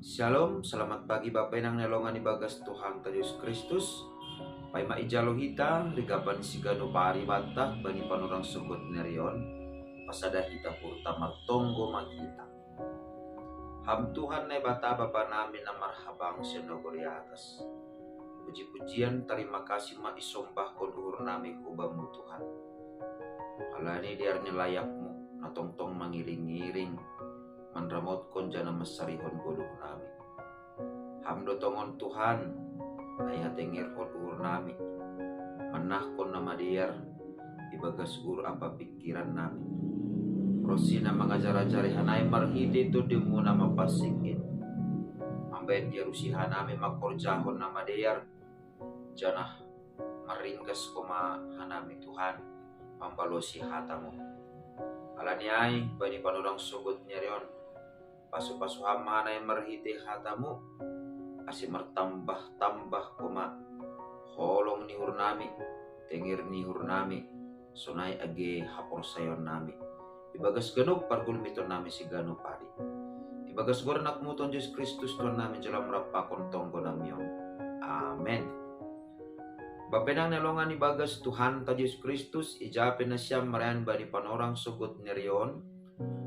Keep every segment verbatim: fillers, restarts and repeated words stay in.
Shalom, selamat pagi Bapa Inang ni longan ibagas Tuhan ta Jesus Kristus. Paima ijalo hita rigapan sigano pari bata bani panorang sogot nerion, pasada hita purta martonggo magita. Ham Tuhan Naibata Bapa nami na marhabang sian nogor i atas. Puji-pujian, tarima kasih ma isombahkon uhur nami hubamu Tuhan. Alani dear ni layakmu na tongtong mangiring-iring manramotkon jana mansarihon goluh nami. Ham do tongon Tuhan na ihatengerhon uhur nami, mannahkon na madear ibagas uhur ampa pingkiran nami. Ronsi na mangajar-ajari hanami marhite tondimuna mapansingkin. Mambaen diarusi hanami mangkorjahon na madear, janah marringgas koma hanami Tuhan mambalosi hatamu. Alani ai bani panorang sogot nerion, pasu-pasu ham hanami marhite hatamu, ase martambah-tambah koma holong ni uhur nami, tenger ni uhur nami, sonai age haporsayaon nami ibagas ganup pargulmiton nami sigano pari. Ibagas goran anakmu Tuhan Jesus Kristus Tuhan nami jalo am rap pakon tonggo nami on. Amen. Bapa Inang ni longan ibagas Tuhan ta Jesus Kristus, ija pe nasiam marianan bani panorang sogot nerion,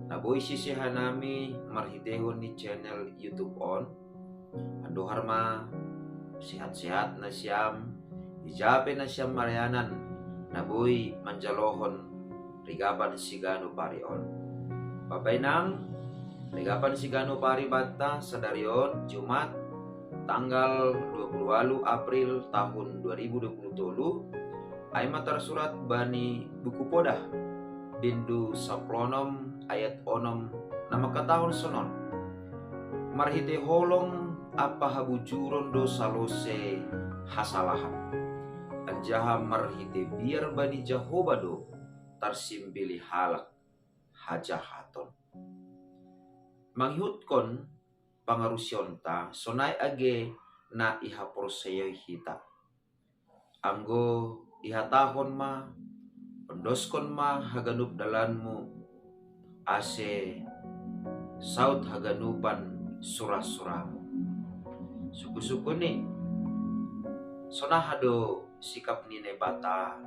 na boi sise hanami marhitehon ni channel YouTube on. Andohar ma sehat-sehat nasiam, ija pe nasiam marianan na boi manjalohon rigapan sigano pari on. Bapa Inang, rigapan sigano pari bata sadari on Jumat tanggal dua puluh walu April tahun dua ribu dua puluh tolu, ai ma tarsurat bani Buku Podah, bindu sampulu onom ayat onom na mangkatahon sonon: Marhite holong ampa habujuron do salose hasalahan, anjaha marhite biar bani Jahowa do tarsimbilih halak hajahaton. Mangihutkon pangarusionta sonai age na ihaporsayai hita. Anggo ihatahon ma: Ondoskon ma haganup dalanmu, ase saut haganupan sura-suramu. Sungkunsungkun i, sonaha do sikap ni Naibata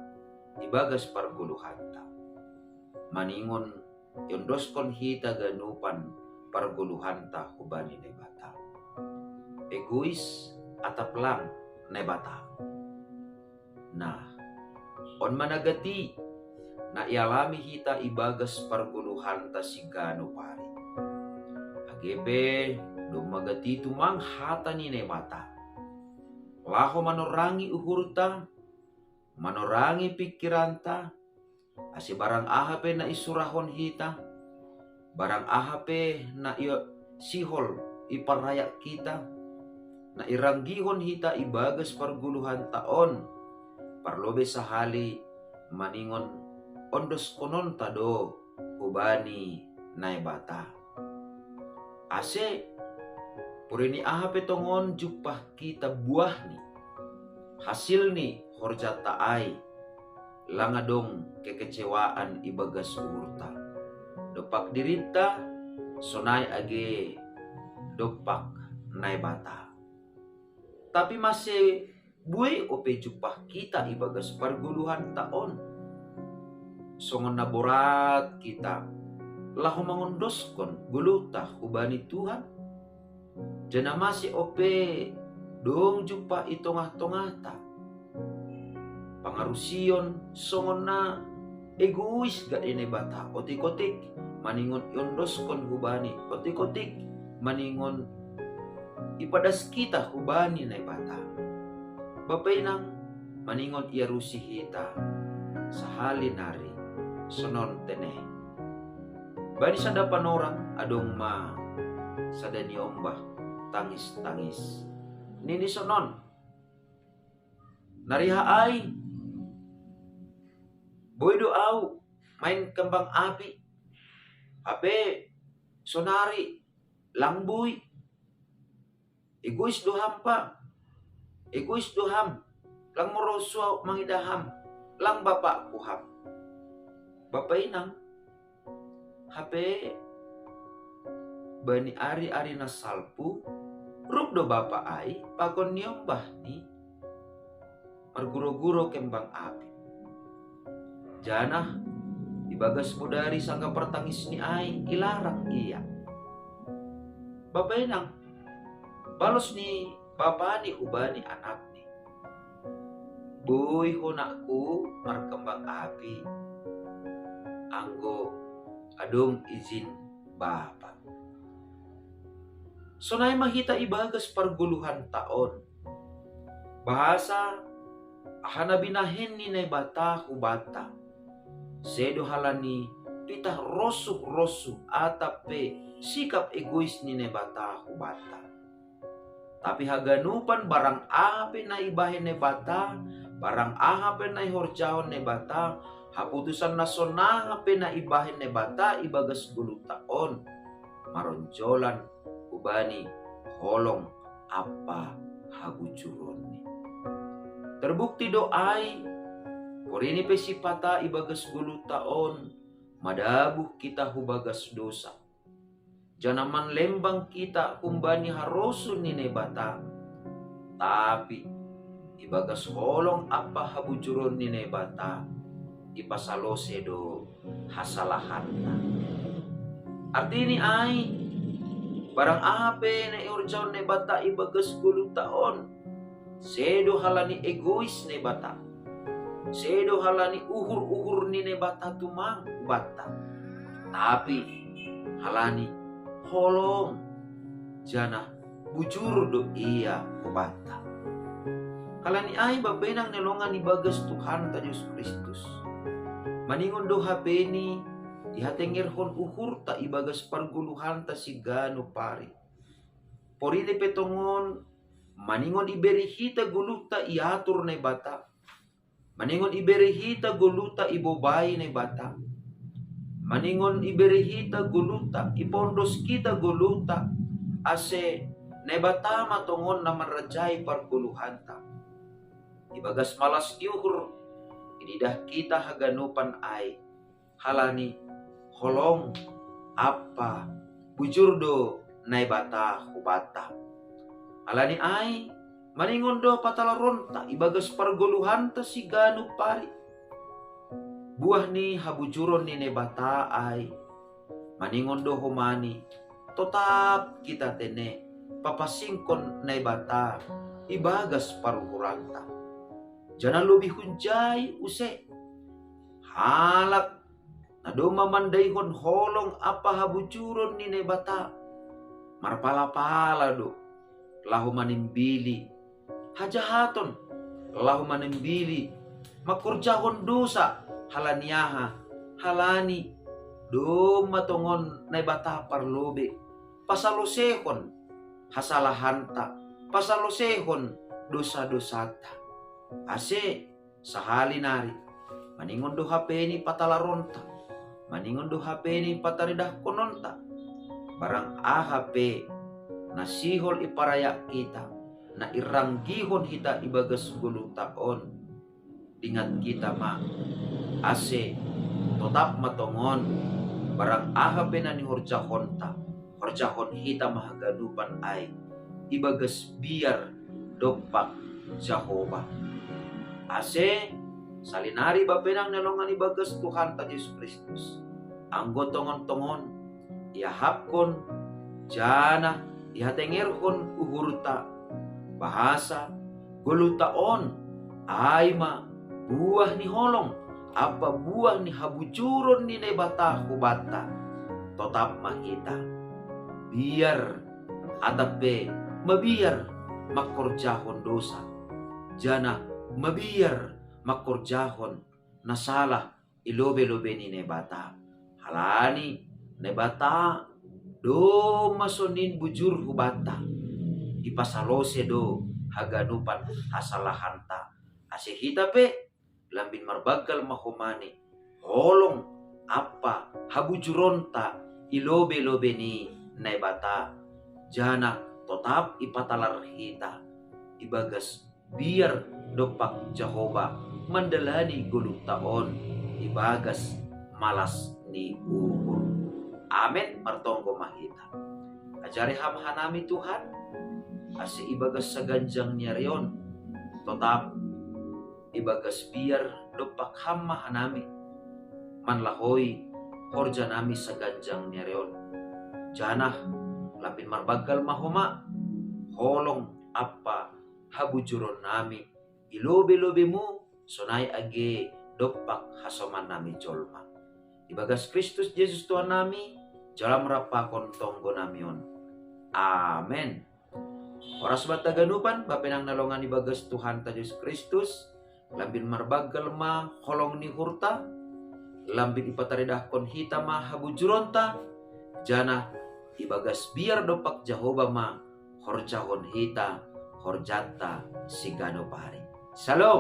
ibagas pargoluhanta, maningon iondoskon hita ganupan pargoluhanta hubani Naibata. Egois atap lang Naibata. Nah, on ma na gati na ialami hita ibagas pargoluhanta sigano pari. Age pe domma gati tumang hata ni Naibata laho manorangi uhurta, manorangi pingkiranta, ase barang aha pe na isurahon hita, barang aha pe na ia sihol iparayak hita, na iranggihon hita ibagas pargoluhanta on, parlobei sahali maningon ondoskononta do hubani Naibata. Ase porini aha pe tongon jumpah hita buahni, hasilni horjanta ai, lang adong kekecewaan ibagas uhurta, dompak dirinta, sonai age dompak Naibata. Tapi mase buei ope jumpah hita ibagas pargoluhanta on, songon na borat hita laho mangondoskon goluhta hubani Tuhan? Janah mase ope dong jumpah i tongah-tongahta pangarusion songon na egois gati Naibata otik-otik, maningon iondoskon hubani otik-otik, maningon ipadas hita hubani Naibata? Bapa Inang, maningon iarusi hita sahali nari sonon tene: Bani sada panorang adong ma sada niombah tangis-tangis, nini sonon: Nariha ai boi do ahu main kembang api, hape sonari lang boi. Egois do ham, Pa. Egois do ham. Lang moroso ahu mangidah ham. Lang bapakku ham. Bapa Inang, hape bani ari-ari na salpu, rup do bapa ai pakon niombah ni marguro-guro kembang api. Janah ibagas bodari sanggah partangisni ai ilarang ia. Bapa inang, balos ni bapani hubani anakni, boi ho nakku markembang api, anggo adong izin bapa. Sonai ma hita ibagas pargoluhanta on. Bahasa aha na binahen ni Naibata hubanta, sedo halani pitah rosuh-rosuh atap pe sikap egois ni Naibata hubanta. Tapi haganupan barang aha pe na ibahen Naibata, barang aha pe na ihorjahon Naibata, haputusan na sonaha pe na ibahen Naibata ibagas goluhta on, maronjolan hubani holong ampa habujuronni. Terbukti do ai, porini pe sipata ibagas goluhta on madabuh hita hubagas dosa, janah manlembang hita humbani harosuh ni Naibata. Tapi ibagas holong ampa habujuron ni Naibata, ipasalose do hasalahanta. Artini ai, barang aha pe na ihorjahon Naibata ibagas goluhta on, sedo halani egois Naibata, sedo halani uhur-uhur ni Naibata tumang hubanta, tapi halani holong, janah bujur do ia hubanta. Halani ai bapa inang na hinaholongan ibagas Tuhanta Jesus Kristus, maningon do hapeni ihatengerhon uhurta ibagas pargoluhanta siganup ari. Porini pe tongon, maningon ibere hita goluhta iatur Naibata, maningon ibere hita goluhta ibobai Naibata, maningon ibere hita goluhta, ipondos hita goluhta, ase Naibata ma tongon na manrajai pargoluhanta. Ibagas malas ni uhur, ididah hita haganupan ai, halani holong ampa bujur do Naibata hubanta. Halani ai, maningon do patalaronta ibagas pargoluhanta siganup ari. Buah ni habujuron ni Naibata ai, maningon do homani, totap hita tene papasingkon Naibata ibagas paruhuranta. Janah lobih hunjai use, halak na domma mandaihon holong ampa habujuron ni Naibata, marpala-pala do laho manimbili hajahaton, laho manimbili mangkorjahon dosa. Halani aha? Halani domma tongon Naibata parlobei pasalosehon hasalahanta, pasalosehon dosa-dosanta. Ase sahali nari, maningon do hapeni patalaronta, maningon do hapeni pataridahkononta, barang aha pe na sihol iparayak hita, na iranggihon hita ibagas goluhta on, dingat hita ma, ase totap ma tongon, barang aha pe na nihorjahonta, horjahon hita ma haganupan ai ibagas biar dompak Jahowa. Ase, salinari bapa inang na hinaholongan ibagas Tuhanta Jesus Kristus, anggo tongon-tongon iahapkon janah ihatengerhon uhurta, bahasa goluhta on ai ma buah ni holong ampa buah ni habujuron ni Naibata hubanta, totap ma hita, biar atap pe mabiar mangkorjahon dosa, janah mabiar mangkorjahon na salah i lobei-lobei ni Naibata. Halani Naibata domma sonin bujur hubanta, ipasalose do haganupan hasalahanta. Ase hita pe lambin marbanggal ma homani holong ampa habujuronta i lobei-lobei ni Naibata, janah totap ipatalar hita ibagas biar dompak Jahowa mandalani goluhta on ibagas malas ni uhur. Amen. Martonggo ma hita. Ajari Ham hanami Tuhan, ase ibagas saganjang ni ari on, totap ibagas biar dompak Ham ma hanami manlahoi horja nami saganjang ni ari on. Janah lambin marbanggal ma homa holong ampa habujuron nami i lobei-lobeimu, sonai age dompak hasoman nami jolma. Ibagas Kristus Jesus Tuhan nami, jalo Ham rap pakon tonggo nami on. Amen. Horas banta haganupan, bapa inang na longan ibagas Tuhanta Jesus Kristus, lambin marbanggal ma holong ni uhurta, lambin ipataridahkon hita ma habujuronta, janah ibagas biar dompak Jahowa ma horjahon hita horjanta siganup ari. Shalom.